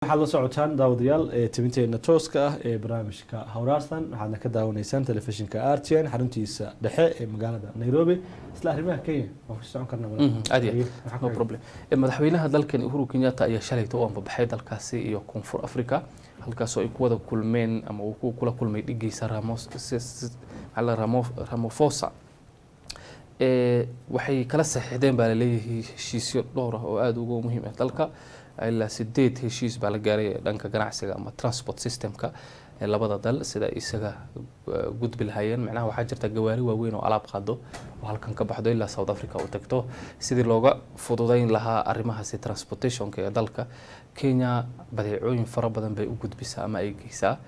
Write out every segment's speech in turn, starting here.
Waxaad la socotaan, daawadayaal, ee tibinteena tooska ah ee barnaamijka Hawraarsan. Waxaadna ka daawanaysaan telefishinka RTN xaruntiisa dhexe ee magaalada Nairobi. Isla arrimaha Kenya waan ku socon karnaa. Aad iyo aad, no problem. Madaxweynaha dalkan Uhuru Kenyatta ayaa shalayta u anbabaxay dalkaasi iyo Koonfur Africa, halkaasoo ay ku wada kulmeen ama uu kula kulmay dhigiisa Ramos Ramaphosa. Waxay kala saxiixdeen baa laleeyahay heshiisyo dhowr ah oo aada uga muhiim ah dalka. Ilaa sideed heshiis baa la gaaray dhanka ganacsiga ama transport systemka ee labada dal, sida isaga gudbi lahaayeen. Macnaha, waxaa jirta gawaari waaweyn oo alaab qaado oo halkan ka baxdo ilaa South Africa u tagto, sidii looga fududeyn lahaa arrimahaasi transportationka ee dalka Kenya. Badeecooyin fara badan bay u gudbisaa ama ay geysaa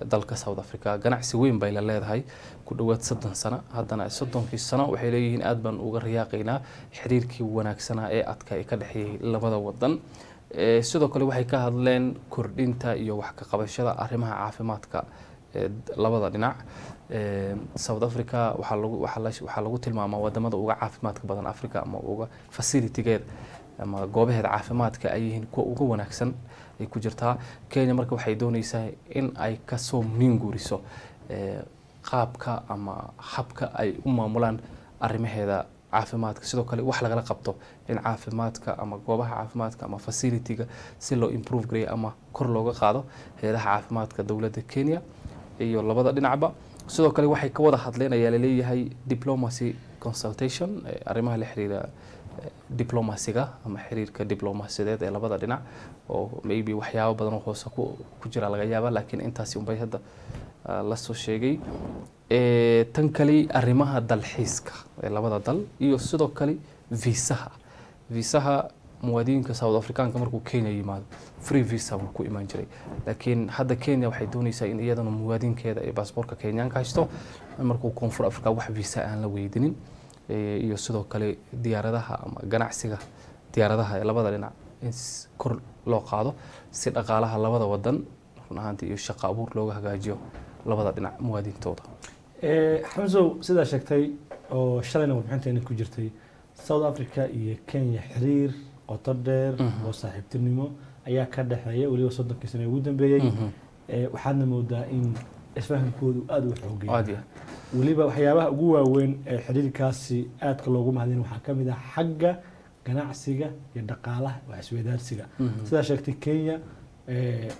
dalka South Africa. Ganacsi weyn bay la leedahay ku dhowaad 30 sano. Haddana 30kii sano waxay leeyihiin aad baan uga riyaaqaynaa xiriirkii wanaagsanaa ee adka ee ka dhexeeyay labada wadan. Sidoo kale waxay ka hadleen kordhinta iyo wax ka qabashada arrimaha caafimaadka ee labada dhinac. South Africa waxaa lagu tilmaamaa wadamada uga caafimaadka badan Africa, ama uga facilitygeeda ama goobaheeda caafimaadka ay yihiin kuwa uga wanaagsan ay ku jirtaa Kenya. Marka waxay dooneysaa in ay kasoo minguuriso qaabka ama habka ay u maamulaan arrimaheeda caafimaadka. Sidoo kale wax lagala qabto in caafimaadka ama goobaha caafimaadka ama facilityga si loo improve gareeyo ama kor looga qaado heeraha caafimaadka dowladda Kenya iyo labada dhinacba. Sidoo kale waxay ka wada hadleen ayaa laleeyahay diplomacy consultation, arrimaha la xiriira diplomasiga ama xiriirka diblomaasiyadeed ee labada dhinac, oo maybe waxyaabo badan oo hoose ku jira laga yaaba, laakiin intaasi unbay hadda lasoo sheegay. Tan kale, arrimaha dalxiiska ee labada dal iyo sidoo kale viisaha. Viisaha muwaadiniinka South Africaanka markuu Kenya yimaado free visa buu ku imaan jiray, laakiin hadda Kenya waxay dooneysaa in iyadana muwaadinkeeda ay baasaboorka Kenyaanka haysto markuu Koonfur Africa wax visa aan la weydinin. Iyo sidoo kale diyaaradaha ama ganacsiga diyaaradaha ee labada dhinac in kor loo qaado, si dhaqaalaha labada wadan run ahaantii iyo shaqo abuur looga hagaajiyo labada dhinac muwaadintooda. Xamsow, sidaa sheegtay oo shalayna warbixinteena ku jirtay, South Africa iyo Kenya xiriir qoto dheer oo saaxiibtinimo ayaa ka dhexeeya, weliba 30kii sano ugu dambeeyey. Waxaadna moodaa in isfahamkoodu aada u xoogay. Aad iyo Weliba waxyaabaha ugu waaweyn ee xiriirkaasi aadka loogu mahadin waxaa ka mid ah xagga ganacsiga iyo dhaqaalaha, wax isweydaarsiga. Sidaa sheegtay, Kenya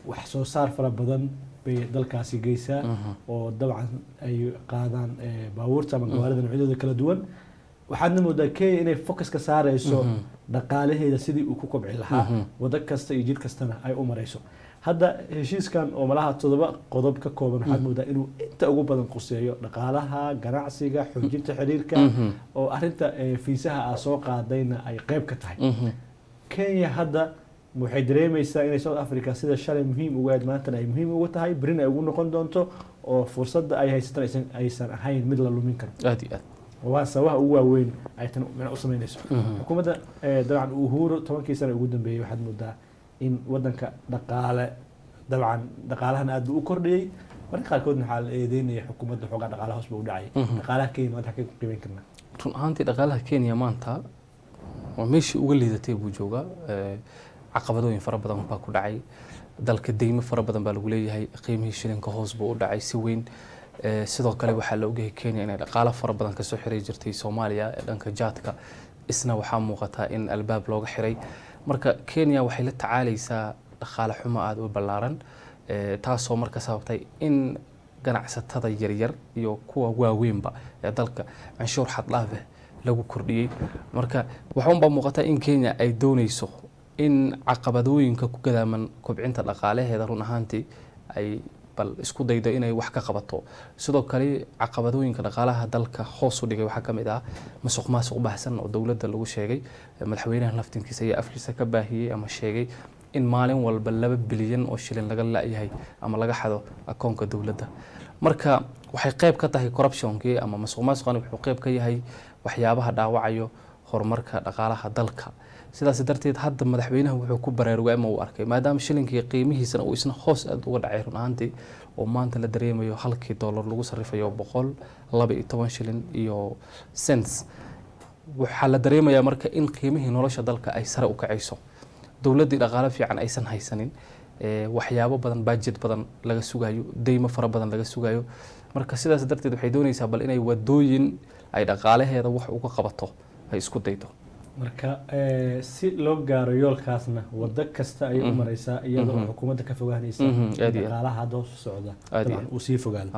wax soo saar fara badan bay dalkaasi geysaa, oo dabcan ay qaadaan baabuurta ama gawaarida noocyadooda kala duwan. Waxaadna moodaa Kenya inay focus ka saareyso dhaqaalaheeda sidii uu ku kobci lahaa, wado kasta iyo jid kastana ay u mareyso. Hadda heshiiskan oo malaha toddoba qodob ka kooban waxaad moodaa inuu inta ugu badan quseeyo dhaqaalaha, ganacsiga, xoojinta xiriirka, oo arrinta fiisaha aa soo qaadayna ay qayb ka tahay. Kenya hadda waxay dareemeysaa inay South Africa sida shalay muhiim ugu ahayd maantana ay muhiim ugu tahay, berina ay ugu noqon doonto, oo fursadda ay haysatan aysan ahayn mid la lumin karo. Aad iyo aad. Waa sababaha ugu waaweyn ay tan micno u sameynayso xukuumadda. Dabcan Uhuru 10kii sano ugu dambeeyey waxaad moodaa in wadanka dhaqaale, dabcan dhaqaalahan aad buu u kordhiyey. Marka qaarkoodna waxaa la eedeynaya xukuumadda, xoogaa dhaqaalaha hoos buu u dhacay. Dhaqaalaha Kenya maanta xagee ku qiimeyn karnaa? Run ahaantii, dhaqaalaha Kenya maanta waa meeshii uga liidatay buu joogaa. Caqabadooyin fara badan baa ku dhacay dalka, deymo fara badan baa lagu leeyahay, qiimihii shilinka hoos buu u dhacay si weyn. Sidoo kale waxaa la ogyahay Kenya inay dhaqaalo fara badan kasoo xiray jirtay Soomaaliya ee dhanka jaadka, isna waxaa muuqataa in albaab looga xiray. Marka Kenya waxay la tacaalaysaa dhaqaale xumo aada u ballaaran, taasoo marka sababtay in ganacsatada yaryar iyo kuwa waaweynba ee dalka canshuur xad dhaaf ah lagu kordhiyey. Marka waxaunbaa muuqata in Kenya ay dooneyso in caqabadooyinka ku gadaaman kobcinta dhaqaalaheeda run ahaantii ay bal isku daydo inay wax ka qabato. Sidoo kale caqabadooyinka dhaqaalaha dalka hoos u dhigay waxaa ka mid ah musuq maasuq baahsan oo dowladda lagu sheegay. Madaxweynaha laftinkiisa ayaa afkiisa ka baahiyey ama sheegay in maalin walba 2 bilyan oo shilin laga la-yahay ama laga xado akoonka dowladda. Marka waxay qayb ka tahay corruptionkii ama musuq maasuqani, wuxuu qayb ka yahay waxyaabaha dhaawacayo horumarka dhaqaalaha dalka. Sidaas darteed hadda madaxweynaha wuxuu ku baraarugay ama uu arkay, maadaama shilinkii qiimihiisana uu isna hoos aad uga dhacay run ahaantii, oo maanta la dareemayo halkii dollar lagu sarifayo 112 shilin iyo cents, waxaa la dareemayaa marka in qiimihii nolosha dalka ay sare u kacayso, dowladdii dhaqaale fiican aysan haysanin. Waxyaabo badan, budget badan laga sugayo, deymo fara badan laga sugayo. Marka sidaas darteed waxay doonaysaa bal inay wadooyin ay dhaqaalaheeda wax uga qabato ay isku daydo. Marka si loo gaaro yoolkaasna waddo kasta ayay u maraysaa, iyadoo xukuumadda ka fogaanaysa Aad iyo aad. dhaqaalaha hadda hoos u socda Aad iyo dabcan uu sii fogaado.